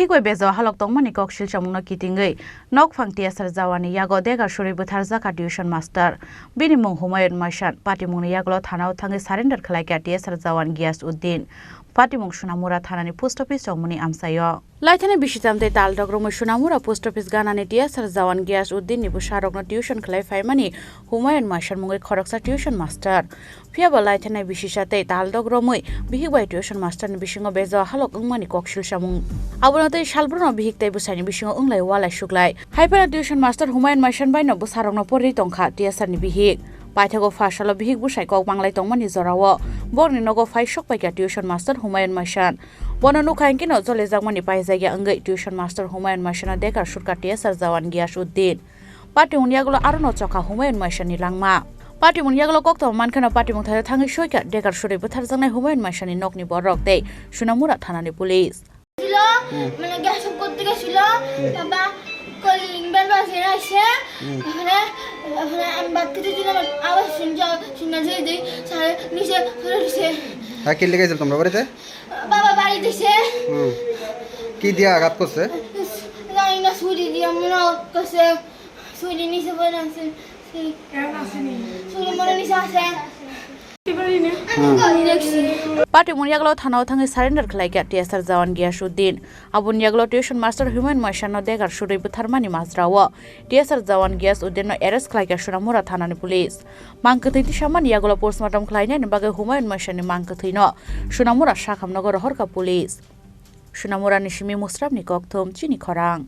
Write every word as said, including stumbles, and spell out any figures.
Bihik bai bejo halok tongmani kok silchamungno kitingwi nokphang T S R jawan ni yago dega surwi bwtharjakha tuition master. Bini mung Humayun Maisan. Patimungni yagulo thanao thangwi surrender khlaikha T S R jawan Giyas Uddin. Patimung Sunamura thanani post office chongmani amchaio. Laithani bisitam tei taldok romwi Sunamura post office ganani T S R jawan Giyas Uddin ni bwsarokno tuition khlai phaimani Humayun Maisan mungwi khoroksa tuition master. Phiya bo laithani bisisa tei taldok romwi bihik bai tuition master ni bisingo bejo halok wngmani kok silsamung. Abono tei salbruno bihik tei bwsaini bisingo wnglai walai suklai. Hai phano tuition master Humayun Maisan baino bwsarokno porwi tongkha T S R ni bihik. Paithago pha salo bihik bwsai kok manglai tongmani jorao borokni nogo phai sok paikha tuition master Humayun Maisan. Bono nukha hinkhe no jolijakmani paijakya wngwi tuition master Humayun Maisano dekar surkha T S R jawan Giyas Uddin. Patimungni yagulo arono chokha Humayun Maisani langma. Patimungni yagulo koktwma mankheno patimung thaio thangwi soikha dekar surwi bwtharjaknai Humayun Maisani nokni borok tei Sunamura thanani police. Silo, hmm, mane gas pot tega silo, hmm, baba, calling bell ba sena se, hmm, apne, apne am bat kiti dilo, awas sunja, sunja je de, sare nise, sare nise. হ্যাঁ, কি লেগেছিল তোমরা বাড়িতে? বাবা বাড়িতে সে। হুম। কি দিয়ে আঘাত করছে? না, না, ছুরি দিয়ে মনে করছে। ছুরি নিচে পড়ে আছে। ছুরি মনে নিচে আছে। আমি দেখছি। Patimung yagulo thanao thangwi surrender khlaikha T S R jawan Giyas Uddin. Aboni yagulo tuition master Humayun Maisano dekar surwi bwtharmani majrao T S R jawan Giyas Uddinno arrest khlaikha Sunamura thanani police. Mang kwthwi tisamani yagulo postmortem khlainani bagwi Humayun Maisani mang kwthwino Sunamura sakhamnogo rohorkha police. Sunamurani simi Musrapni kokthum chini khorang.